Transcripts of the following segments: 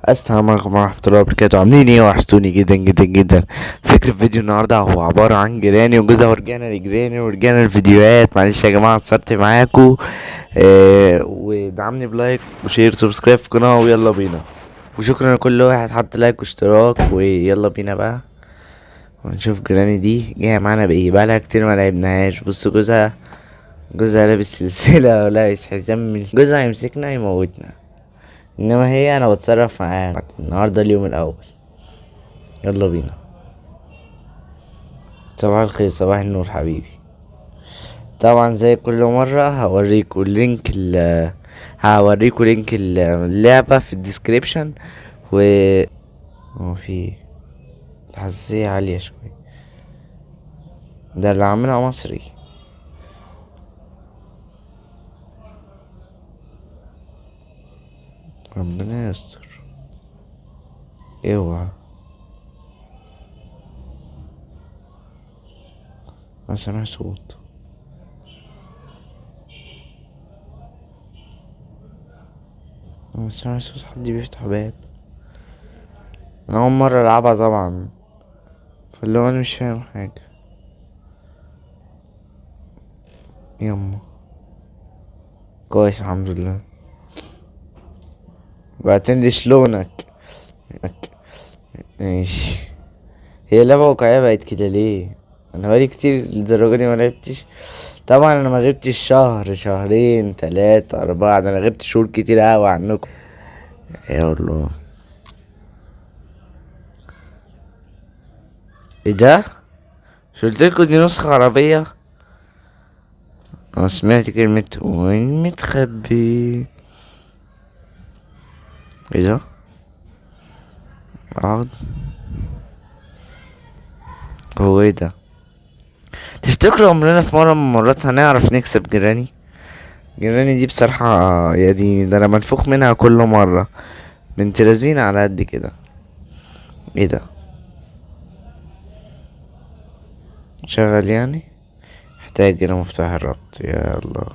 السلام عليكم ورحمة الله وبركاته. عاملين ايه؟ وحشتوني جدا جدا جدا. فكرة فيديو النهاردة هو عبارة عن Granny وجوزها، ورجعنا ل Granny ورجعنا الفيديوهات. معلش يا جماعة قصرت معاكم، ودعمني ب like و share و subscribe في القناة، ويلا بينا. وشكرا لكل واحد حط like واشتراك، ويلا بينا بقى ونشوف Granny دي جاية معانا بايه. بقالها كتير ما لعبناهاش. بصوا جوزها لابس سلسلة ولابس حزام، جوزها هيمسكنا يموتنا، انما هي انا بتصرف معاها. النهارده اليوم الاول، يلا بينا. صباح الخير، صباح النور حبيبي. طبعا زي كل مرة هوريكوا link اللعبة في ال description. و هو في الحساسية عالية شوية، ده اللي عاملها مصري. ربنا يستر. اوعى ما سمع صوت. انا سامع صوت حد بيفتح باب. انا اول مرة العبها طبعا، فاللي هو انا مش فاهم حاجة. يما كويس الحمد لله. بعتين لي شلونك. ماشي، هي لعبة واقعية بقت كده ليه؟ انا بقالي كتير للدرجة دي ما لعبتش. طبعا انا ما غبتش شهر، شهرين، 3، 4، ده انا غبت شهور كتير اوي عنكم. يا الله ايه ده؟ مش قلتلكوا دي نسخة عربية؟ انا سمعت كلمة وين متخبي. ايه ده؟ اقعد. هو ايه ده؟ تفتكروا عمرنا في مرة من المرات هنعرف نكسب Granny؟ Granny دي بصراحة يا ديني، ده انا منفوخ منها كل مرة. بنت لذينة على قد كده. ايه ده؟ شغل يعني؟ احتاج الى مفتاح الربط. يا الله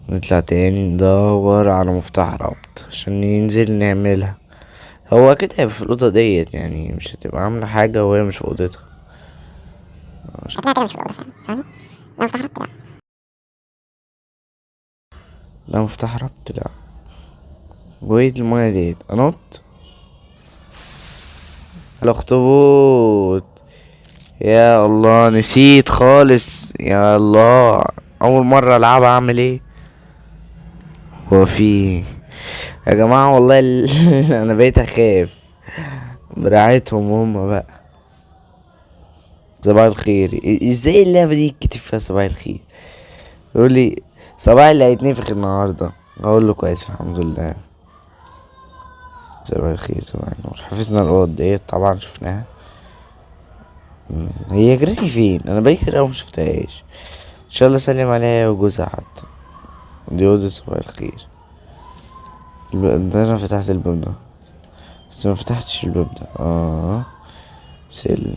نطلع تاني ندور على مفتاح ربط عشان ننزل نعملها. هو اكيد هيبقى في الأوضة ديت يعني، مش هتبقى عاملة حاجة وهي مش في أوضتها. شكلها كده مش في الأوضة فعلا. ثواني، لا مفتاح ربط، لا. لا مفتاح ربط، لا. وإيه المية ديت؟ أنط؟ الأخطبوط. يا الله نسيت خالص. يا الله أول مرة ألعبها أعمل إيه؟ هو في إيه؟ يا جماعة والله أنا بقيت أخاف براعتهم هما بقى. صباح الخير. إزاي اللعبة دي يتكتب فيها صباح الخير؟ يقول لي صباح اللي هيتنفخ النهاردة، أقول له كويس الحمد لله. صباح الخير، صباح النور. حفظنا الأوض ديت طبعا شفناها. هي جراني فين؟ أنا بقالي كتير أوي مشفتهاش. إن شاء الله أسلم عليها وجوزها حتى. دي أوضة صباح الخير. ده أنا فتحت الباب ده بس ما فتحتش الباب ده. سلم.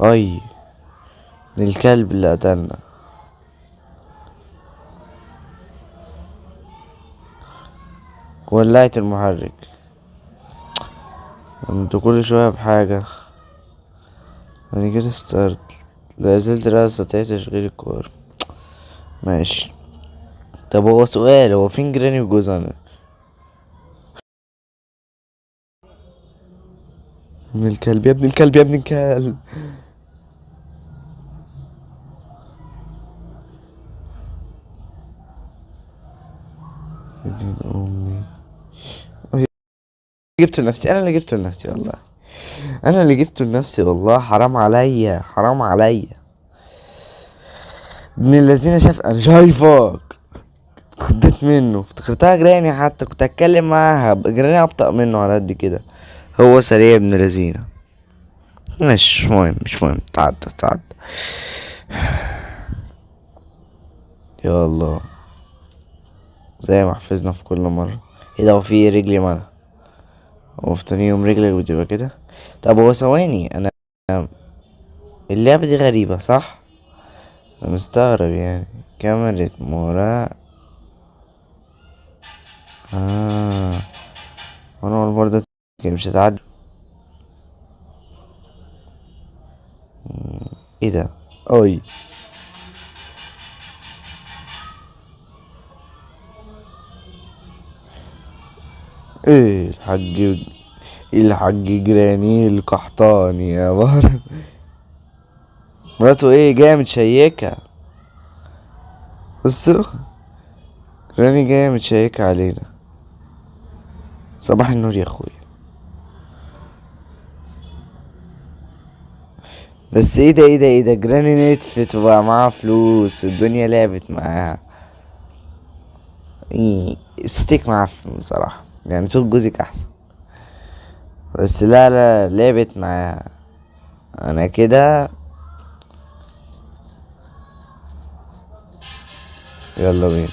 أي من الكلب اللي قتلنا. ولعت المحرك. انتوا كل شوية بحاجة. انا كده ستارت. لا زلت لا استطيع تشغيل الكور. ماشي. طب هو سؤال، هو فين جراني وجوزها؟ انا ابن الكلب، يا ابن الكلب، يا ابن الكلب. يا دين امي. جبته لنفسي، انا اللي جبته لنفسي والله، انا اللي جبته لنفسي والله. حرام عليا، حرام عليا. ابن الذين شاف انا شايفك، اتخضيت منه، افتكرتها جراني، حتى كنت هتكلم معاها. جراني ابطأ منه على قد كده، هو سريع ابن الذين. مش مهم، مش مهم، تعدى تعدى. يا الله زي ما حفظنا في كل مرة. ايه ده؟ هو في رجلي مالها؟ هو في تاني يوم رجلك بتبقى كده؟ طب هو ثواني، انا اللعبة دي غريبة صح؟ انا مستغرب يعني. كاميرا مش هتعدي. ايه ده؟ اي ايه الحاج، الحاج جراني القحطاني يا بار. مراته ايه جاية متشيكة. بصوا جراني جاية متشيكة علينا. صباح النور يا اخويا. بس ايه ده ايه ده ايه ده، جراني نتفت وبقى معاها فلوس والدنيا لعبت معاها. ايه صوتك معفن بصراحة، يعني صوت جوزك احسن، بس لا لا لعبت معاها. انا كده يلا بينا.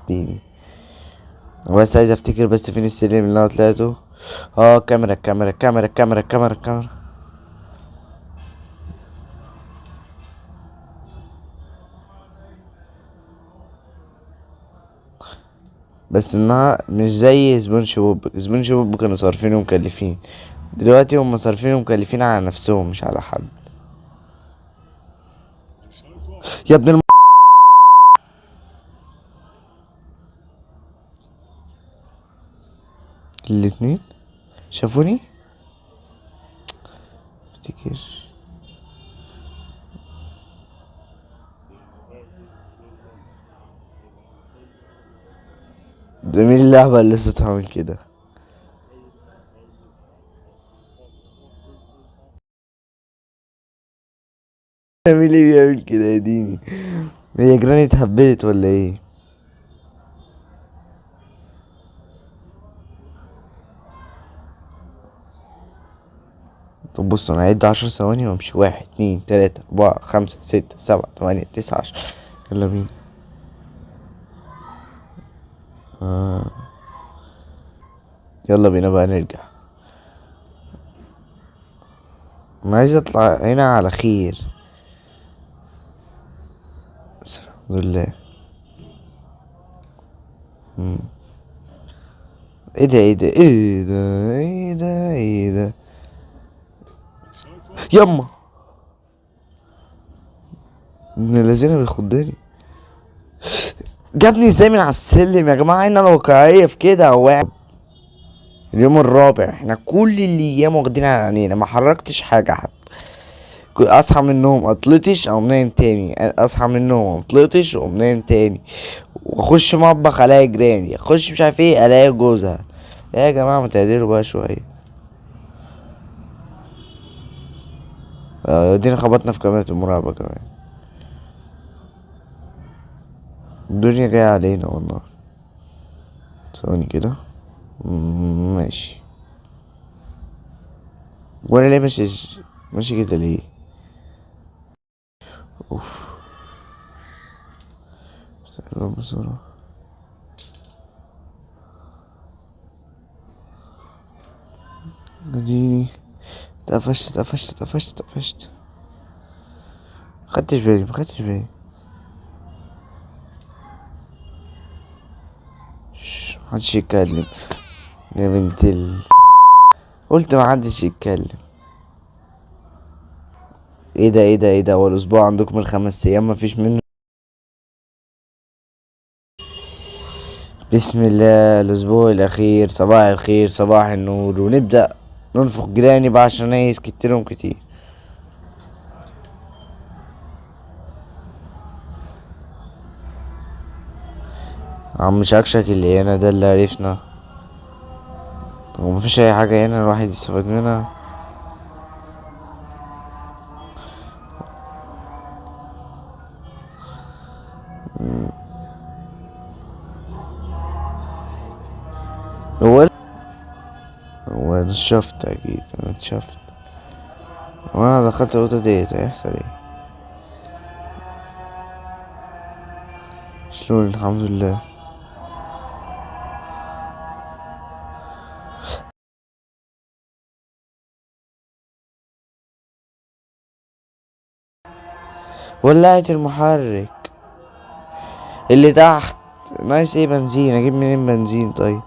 ديني بس عايز افتكر بس فين السلم اللي انا طلعته. كاميرا كاميرا كاميرا كاميرا كاميرا كاميرا. بس انها مش زي سبونج بوب. سبونج بوب كانوا صارفين ومكلفين، دلوقتي هم صارفين ومكلفين على نفسهم مش على حد. يا ابن الاتنين شافوني؟ افتكر ده مين اللعبة اللي صوتها عامل كده؟ ده مين اللي بيعمل كده يا ديني؟ هي جراني اتهبلت ولا ايه؟ طب بص انا هعد 10 ثواني وامشي. 1 2 3 4 5 6 7 8 9 10. يلا بينا. يلا بينا بقى نرجع. انا عايز اطلع هنا على خير. بس الحمد لله. ايه ده ايه ده ايه ده ايه ده ايه ده؟ يما ابن الذين بيخضني. جابني ازاي من على السلم يا جماعة؟ هنا الواقعية في كده. هو اليوم الرابع احنا كل الايام واخدين على عينينا، ما حركتش حاجة حتى. اصحى من النوم اطلتش اقوم نايم تاني، اصحى من النوم اطلتش اقوم نايم تاني، واخش مطبخ الاقي جيراني، اخش مش عارف ايه الاقي جوزها. يا جماعة ما تعدلوا بقى شوية. ادينا خبطنا في كاميرا المراقبة كمان. الدنيا جاية علينا والله. ثواني كده. ماشي. وانا ليه ماشي كده ليه؟ اوف. استنى بسرعة. اديني اتقفشت اتقفشت اتقفشت اتقفشت. مخدتش بالي مخدتش بالي. محدش يتكلم يا بنت قلت محدش يتكلم. ايه ده ايه ده ايه ده؟ هو الاسبوع عندكم ال5 ايام مفيش منه؟ بسم الله. الاسبوع الاخير، صباح الخير صباح النور. ونبدأ ننفخ جيراني بقى عشان ايه سكت لهم كتير. عم شكشك اللي هنا ده اللي عرفنا. طب مفيش اي حاجة هنا الواحد يستفاد منها؟ هو انا اتشفت اكيد، انا اتشفت. وانا دخلت الاوضه ديت هيحصل ايه؟ شلون؟ الحمد لله. ولعت المحرك اللي تحت. ناقص ايه؟ بنزين. اجيب منين بنزين؟ طيب.